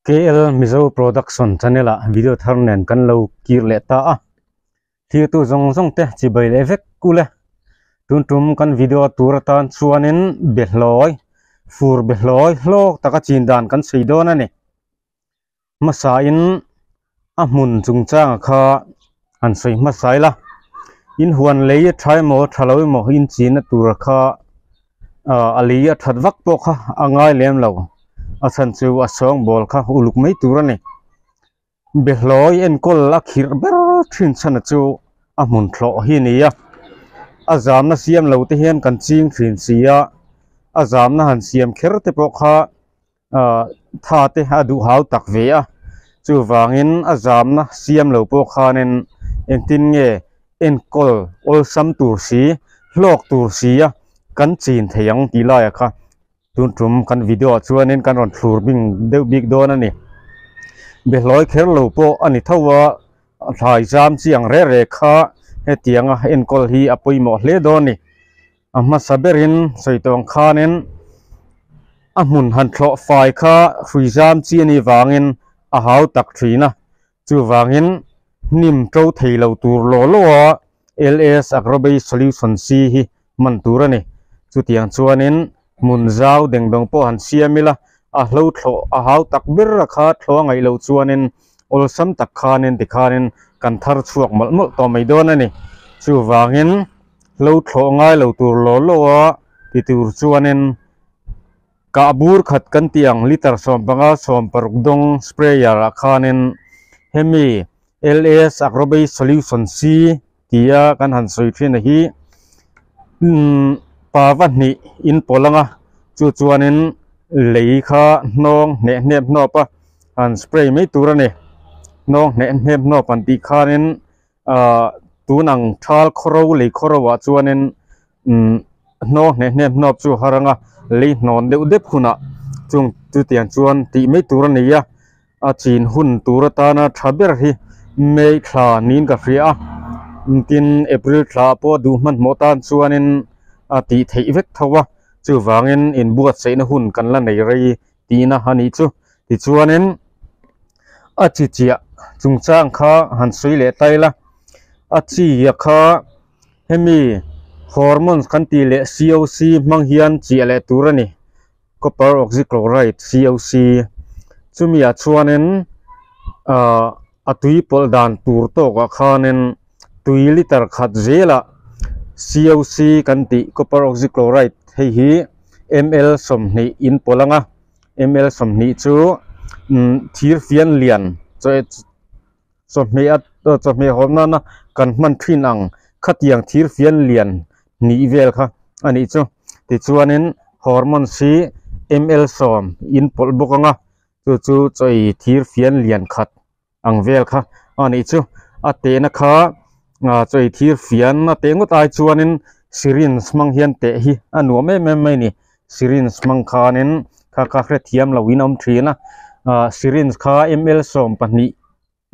KL Mizo Production channel ah video thar nen kan lo kir leh ta a, thirtu zawng zawng te chibai leh vek kul e. Tun tum kan video tur atan chuanin behlawi, fur behlawi hlawk taka chin dan kan sawi dawn a ni. Hmasain a hmun chungchanga kha han sawi hmasa ila, in huan lei a tha emaw tha lo emaw in chinna tura kha ah a lei a that vak pawh kha a ngai lem lo, a chhan chu a sawngbawl kha uluk mai tur a ni. Behlawi enkawl a khirh ber thin chhan chu a hmun thlawh hi a ni a, a zamna siam lo te hian kan ching thin si a, a zamna han siam kher te pawh kha ah tha te a duh hau tak ve a, chuvangin a zamna siam lo pawh khanin engtin nge enkawl awlsam tur si hlawk tur si a kan chin thei ang tih laiah kha tun tum kan video ah chuanin kan rawn thlur bing deuh bik dawn a ni. Behlawi kher lo pawh a ni tho a, thlai zam chi ang reh reh kha hetianga enkawl hi a pawimawh hle dawn a ni. A hmasa berin sawi tawh ang khanin a hmun han thlawh fai kha hrui zam chi a nih vangin a hau tak thin a, chuvangin hnim to thei lo tur law law a LS Agrobase Solution C hi hman tur a ni. Chutiang chuanin hmun zau dengdawng pawh han siam ila a hlo thlawh a hau tak ber a kha thlawh a ngaih loh chuanin awlsam tak khanin tikhanin kan thar chhuak mawlh mawlh tawh mai dawn a ni. Chuvangin. Hlo thlawh ngai lo tur law law a ti tur chuanin kah bur khat kan tih ang litre 15 16 dawng sprayer ah khanin hemi LS Agrobase Solution C tia kan han sawi thin a hi umm pa va hnih in pawlh anga chu chuanin lei kha hnawng hneh hnep hnawp a han spray mai tur a ni hnawng hneh hnep hnawp an tih khanin. Ahh tun ang thal khawro lei khawro ah chuanin umm hnaw hneh hnep hnawp chu har anga lei hnawn deuh dep hunah chung chutiang chuan tih mai tur a ni a a chin hun tur atana tha ber hi May thla niin ka hria a tin April thla ah pawh duh hmanhmawh tan chuanin a tih theih vek tho a chuvangin inbuatsaihna hun kan la nei rei tihna a nih chu tichuanin a chi chiah chungchang kha han sawi leh ta ila a chi a kha hemi hormones kan tih leh C_O_C hmang hian chiah leh tur a ni copper oxychloride C_O_C chumi ah chuanin ahh a tui pawlh dan tur tawk ah khanin tui liter khat zelah C_O_C kan tih copper oxychloride hei hi ml 20 in pawlh ang a ml 20 chu umm thir fian lian chawhmeh a chawhmeh hawm nana kan hman thin ang khatiang thir fian lian hnih vel kha a nih chu tichuanin hormones hi ml 10 in pawlh bawk ang a chu chu chaw ei thir fian lian khat. ang vel kha a nih chu a tehna kha ah chaw ei thir fian a teh ngawt ai chuanin syringe hmang hian teh hi a nuam em em mai a ni syringe hmang khanin kha kha hrethiam lo in a awm thin a ah syringe kha ml 12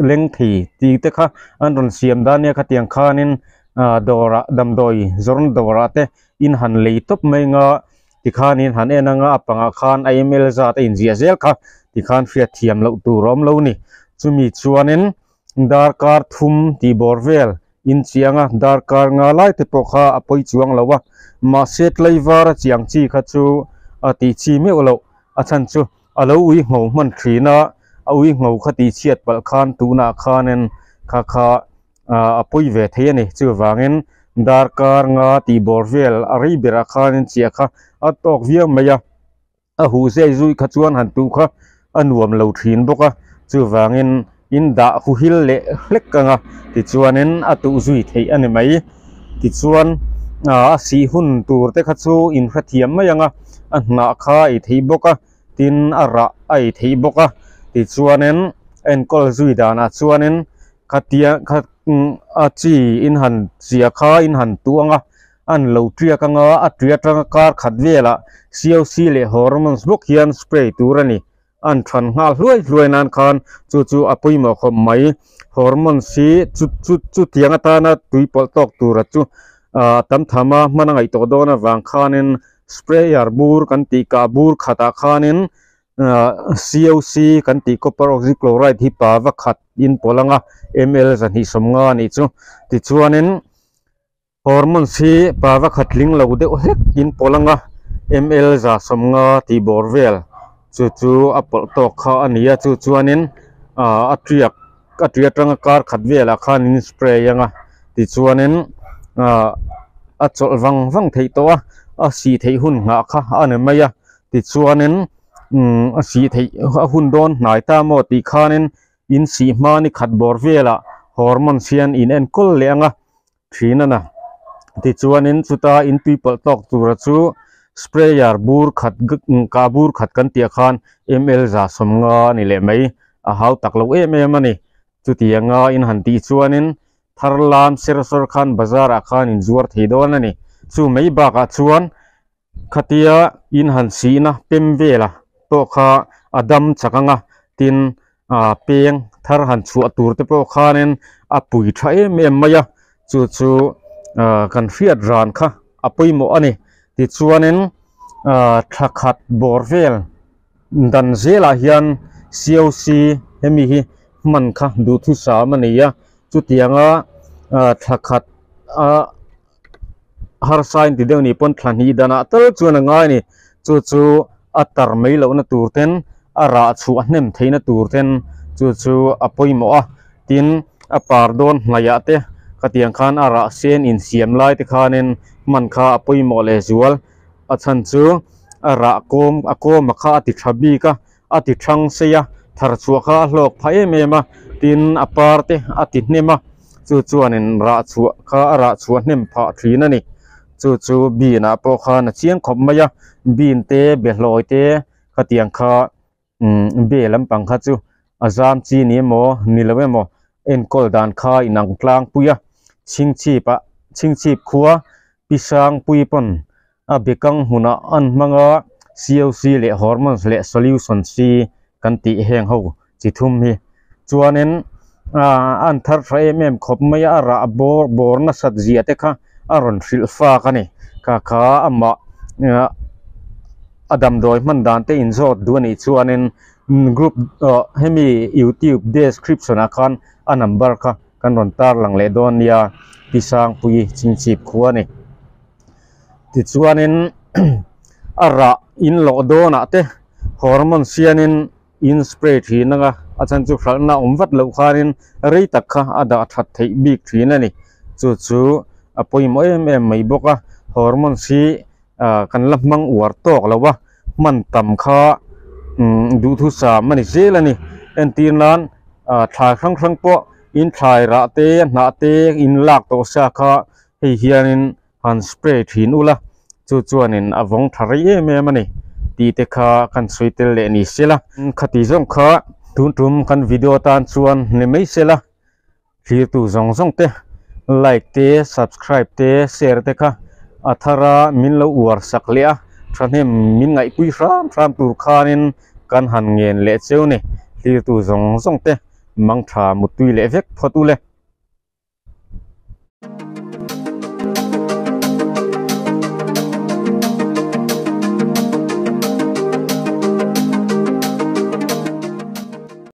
leng thei tih te kha an rawn siam dan nia khatiang khanin ah dawrah damdawi zawrhna dawrah te in han lei tawp mai anga tikhanin han en anga a pangah khan a ml zat a inziah zel kha tikhan hriat thiam loh tur a awm lo a ni chumi chuanin darkar thum tih bawr vel in chiang a darkar nga lai te pawh kha a pawi chuang lo a mahse tlaivar a chiang chi kha chu a tih chi meuh loh a chhan chu a lo ui ngho hman thin a a ui ngho kha tih chhiat palh khan tunah khanin kha kha. ah a pawi ve thei a ni chuvangin darkar nga tih bawr vel a rei berah khanin chiah kha a tawk viau mai a a huh zai zui kha chuan han tuh kha a nuam lo thin bawk a chuvangin in dah hu hil leh hlek ang a tichuanin a tuh zui theih a ni mai tichuan ah a sih hun tur te kha chu in hrethiam mai ang a a hnah kha a ei theih bawk a tin a rah a ei theih bawk a tichuanin enkawl zui danah chuanin. Khatia kha a chi in han chia kha in han tuh ang a an lo tiak ang a a tui atanga kar khat velah C_O_C leh hormones bawk hian spray tur a ni an than nghal hluai hluai nan khan chu chu a pawimawh khawp mai hormones hi chu chu chutiang atana tui pawlh tawk tura chu ah tam tham a hman a ngaih tawh dawn avang khanin sprayer bur kan tih kah bur khatah khanin. COC kan tih copper oxychloride hi pa va khat in pawlh anga ml 250 a nih chu. Tichuanin hormones hi pa va khat tling lo deuh hlek in pawlh anga ml 150 tih bawr vel chu chu a pawlh tawk kha a ni a. Chu chuanin a tiak a tia atanga kar khat velah khan in spray anga tichuanin a chawlh vang vang theih tawh a, a sih theih hun nghah kha a ni mai a. Tichuanin a sih theih a hun dawn hnai ta maw tih khanin in sih hma ni khat bawr velah hormones hian in enkawl leh anga thin a na. Tichuanin chuta in tui pawlh tawk tura chu sprayer bur khat kah bur khat kan tih ah khan ml 150 a ni leh mai. A hau tak lo em em a ni. Chutianga in han tih chuanin thar lam ser sawr khan bazar ah khan in zuar thei dawn a ni. Chu mai bakah chuan khatia in han sihna pem vela pawh kha a dam chak anga tin ah peng thar han chhuah tur te pawh khanin a pui tha em em mai a. Chu chu ah kan hriat ran kha a pawimawh a ni. Tichuanin ah thla khat bawr vel dan zelah hian COC hemi hi hman kha duhthusam a nei a. Chutianga ah thla khat a harsa in ti deuh nih pawn thla hnih danah tal chuan a ngai a ni. Chu chu a tar mai lohna tur ten a rah chhuah hnem theihna tur ten chu chu a pawimawh a. Tin a par dawn hnaihah te khatiang khan a rah sen insiam lai te khanin hman kha a pawimawh leh zual. A chhan chu a rah kawm a kawma kha a ti tha bik a, a ti thang sei a, thar chhuah kha a hlawk phah em em a, tin a par te a ti hnem a, chu chuanin rah chhuah kha a rah chhuah hnem phah thin a ni. Chu chu bean ah pawh khan a chiang khawp mai a, bean te behlawi te khatiang kha umm be lampang kha chu a zam chi ni emaw ni lo emaw enkawl dan kha inang tlangpui a, chhingchhip ah chhingchhip khua pi sangpui pawn a bekang hmunah an hmang a COC leh hormones leh solution C kan tih heng ho chi thum hi chuanin ah an thar tha em em khawp mai a a rah bawr bawr nasat zia te kha a rawn hrilh fak a ni kha kha amah a damdawi hman dan te inzawt duh a nih chuanin group ah hemi youtube description ah khan a number kha kan rawn tarlang leh dawn nia pi sangpui chhingchhip khua a ni. Tichuanin a rah in lawh dawnah te hormones hianin in spray thin anga a chhan chu hralhna awm vat loh khanin rei tak kha a dah that theih bik thin a ni. Chu chu a pawimawh em em mai bawk a, hormones hi ah kan la hmang uar tawk lo a, hman tam kha umm duhthusam a ni zel a ni. Entir nan ah thlai hrang hrang pawh in thlai rah te hnah te in lak tawh sa kha hei hianin han spray thin ula chu chuanin a vawng tha rei em em a ni tih te kha kan sawi tel leh ni sela. Khati zawng kha tun tum kan video atan chuan ni mai sela thlirtu zawng zawng te like te subscribe te share te kha a thara min lo uar sak leh a thahnem min ngaihpui hram hram tur khanin kan han ngen leh cheu ni thlirtu zawng zawng te mangtha muttui leh vek phawt ule.